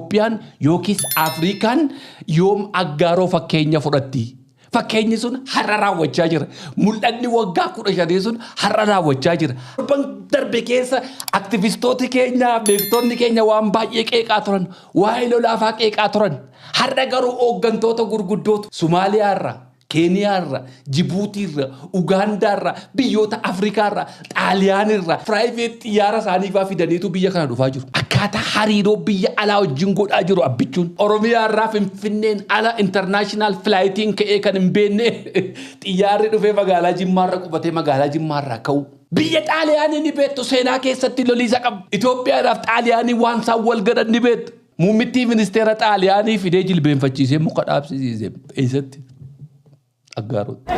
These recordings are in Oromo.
Itoophiyaan yookiis Afrikaan yoom Aggaaroo fakkeenya fudhatti? Fakkeenyi sun har'a raawwachaa jira. Mul'anni waggaa 15 sun har'a raawwachaa jira. Torban darbe keessa aktivistooti keenya, beektonni keenya waan baay'ee qeeqaa turan. Waa'ee lolaafaa qeeqaa turan. Har'a garuu hooggantoota gurguddootu Somaaliyaarraa, Keeniyaarra, Jibuutiirra, Ugaandaarra, biyyoota Afrikaarra, Xaaliyaanirra, private xiyyaara isaanii faa fidaniitu biyya kana dhufaa jiru. Akkaataa hariiroo biyya alaa wajjin godhaa jiru Abbichuun. Oromiyaarraa Finfinneen ala international flightiin ka'ee kan hin beekne xiyyaarri dhufee magaalaa Jimmaarra qubatee magaalaa Jimmaarraa ka'u. Biyya Xaaliyaanii ni beektu, seenaa keessatti loliisa qabu. Itoophiyaadhaaf Xaaliyaanii waan isaan wal godhan ni beektu. Muummittii ministeera Xaaliyaanii fidee jilbeenfachiisee muka dhaabsisiise. Eessatti? Aggaarotti.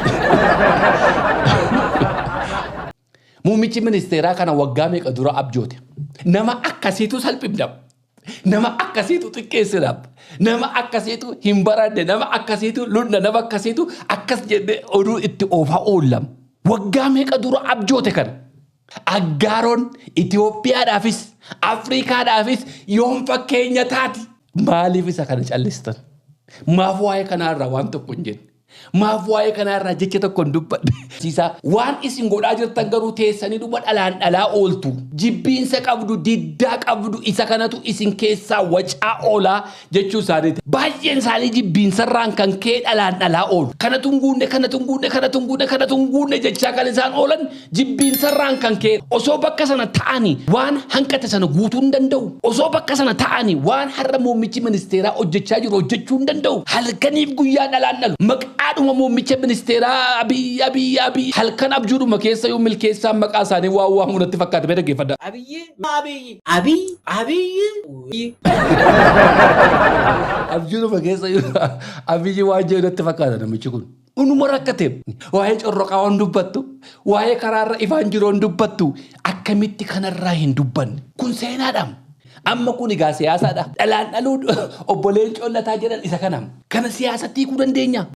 Muummichi ministeeraa kana waggaa meeqa dura abjoote. Nama akkasiitu salphifna. Nama akkasiitu xiqqeessina. Nama akkasiitu hin baranne. Nama akkasiitu lunna. Nama akkasiitu akkas jennee oduu itti oofaa oolla. Waggaa meeqa dura abjoote kana. Aggaaroon Itoophiyaadhaafis Afrikaadhaafis yoom fakkeenya taati? Maaliif isa kana callistan? Maaf waa'ee kanaarraa waan tokko hin jenne? Maaf waa'ee kanaarraa jecha tokko hin dubbanne? Siisaa waan isin godhaa jirtan garuu teessanii dhuma dhalaan dhalaa ooltu. Jibbiinsa qabdu, diddaa qabdu, isa kanatu isin keessaa wacaa oolaa jechuu isaaniiti. Baay'een isaanii jibbiinsarraan kan ka'e dhalaan dhalaa oolu. Kanatu hin guunne, kanatu hin guunne, kanatu hin guunne, kanatu hin guunne jechaa kan isaan oolan jibbiinsarraan kan ka'e. Osoo bakka sana ta'anii waan hanqate sana guutuu hin danda'u. Osoo bakka sana ta'anii waan har'a muummichi ministeeraa hojjechaa jiru hojjechuu hin danda'u. Halkaniif guyyaa dhalaan dhalu. Maqaadhuma muummicha ministeeraa Abiy, Abiy, Abiy halkan abjuudhuma keessa yoo milkeessaan maqaa isaanii waan waamu natti fakkaate. Mee dhaggeeffadhaa. Abiyyi, Abiyyi, Abiy, Abiyyi. Abjuudhuma keessa yoo Abiyyi waan jedhu natti fakkaata namichi kun. Unuma rakkate. Waa'ee corroqaa waan dubbattu, waa'ee karaarra ifaan jiru waan dubbattu, akkamitti kanarraa hin dubbanne? Kun seenaadha. Amma kun egaa siyaasaadha. Dhalaan dhaluu obbo Leencoo Lataa jedhan isa kana. Kana siyaasatti hiikuu dandeenya.